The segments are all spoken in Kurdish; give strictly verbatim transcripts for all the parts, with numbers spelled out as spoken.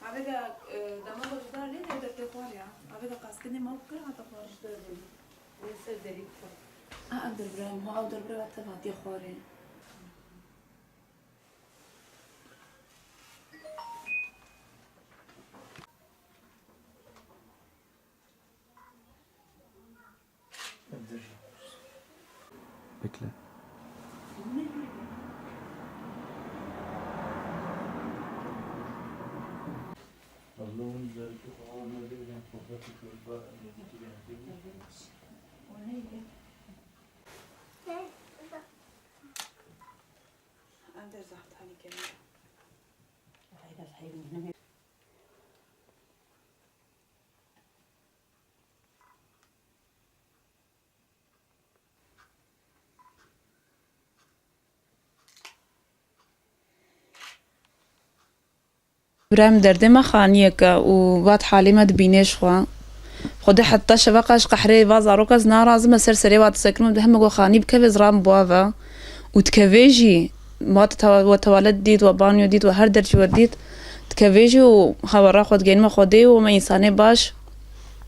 Avêga, e, dema ku ji dar lê de destê xwar ya. Avêga qaskindê me kir hate xwar. Li ser derî xwar. A, ev derbira, ma ev derbira te hatiye xwarê. Bekle. Birayê min derdê me xaniyeke û vat halê me dibînê ji xwe. Xwedê heta şeveqa ji qehrê va zaroka ez narazim, ez ser serê wa disekinim, heme ku xanî bikeve ez ram bo ve. Û dikevê jî, wa te-, wa tewalet dît, wa banyo dît, wa her dercî we dît, dikevê jî û hawara xwe digênime Xwedê û me însanê baş.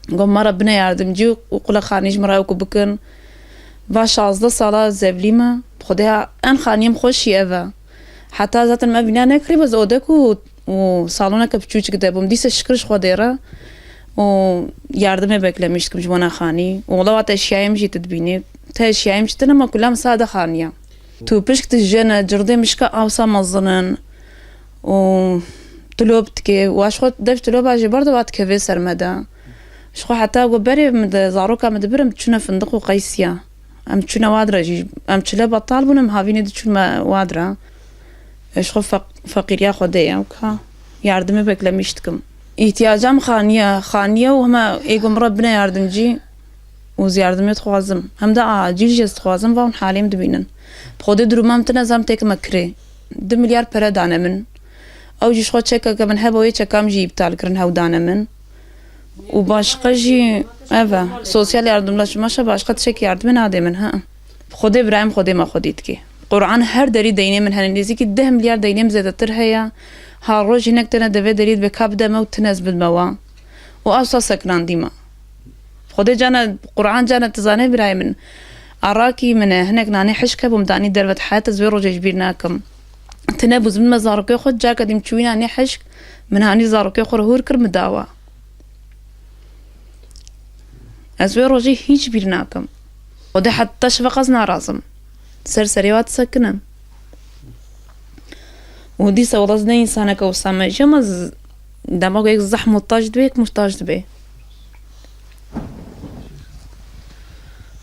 Got, "Ma re bine yardimcî û qulexanî ji min re ew ku bikin." Va şazdeh sala zevlî me. Xwedê en xaniyê min xweşî ev e. Heta zaten me vîna nekirî, ez odek û, û saloneke piçûçik de bûm. Dîse şikir ji Xwedê re û yardimê beklemîş dikim ji wana xanî. Û wela wate eşyayê min jî tu dibînî. Te eşyayê min jî tune ma kula min sade xaniya. Tu pişk dijene, cirdê mişka awsa mezin in. û tilop dike. Wa ji xwe dev tilopa jê berda wa dikeve ser me de. Ji xwe heta ku berê min de zaroka min dibirim, çûne Findiq û Qeysiya. Em çûne wadre jî. Em çile betal bûn, em havînê diçûn me wadre. Ji xwe feq-, feqîriya Xwedê ye, weka yardimê beklemîş dikim. Îhtiyaca min xaniye, xaniye û hema ê ku min re bine yardimcî û ez yardimê dixwazim. Hem de acîl jî ez dixwazim, va hûn halê min dibînin. Bi Xwedê durûma min tine zam têkime kirê. Du milyar pere dane min. Ew jî ji xwe çekeke min hebe, wê çeka min jî îptal kirin, hew dane min. Û başqa jî ev e. Sosyal yardımlaşma şe başqa tiştekî yardimê nadê min, ha. Xwedê birayê min Xwedê me xwedî dike. Quran her derî deynê min hene, nêzîkî deh milyar deynê min zêdetir heye. Her roj hinek têne devê derî dibe ka bide me û tine ez bidime wan. Û ewsa sekinandî me. Xwedê cane, Quran cane, tu zanê birayê min. Arakî min e, hinek nanê hişk hebû min danî derve, heta ez wê rojê ji bîr nakim. Tine bû, ez bidime zarokê xwe, careke dî min çûyî nanê hişk, min hanî zarokê xwe re hûr kir, min dawa. Ez wê rojê hîç bîr nakim. Xwedê heta şeveqa ez narazim. Ser serê wa disekinim. Û dîsa wela ez ne însaneke wisa me jî, ama z-, dema ku yek zehf muhtac dibe, yek muhtac dibe.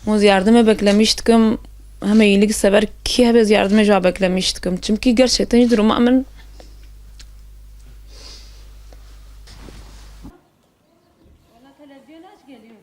Û ez yardimê beklemîş dikim, heme îlik seber kî hebe ez yardimê ji wa beklemîş dikim. Çimkî gerçekten jî duruma min Valla televizyon aç geliyor.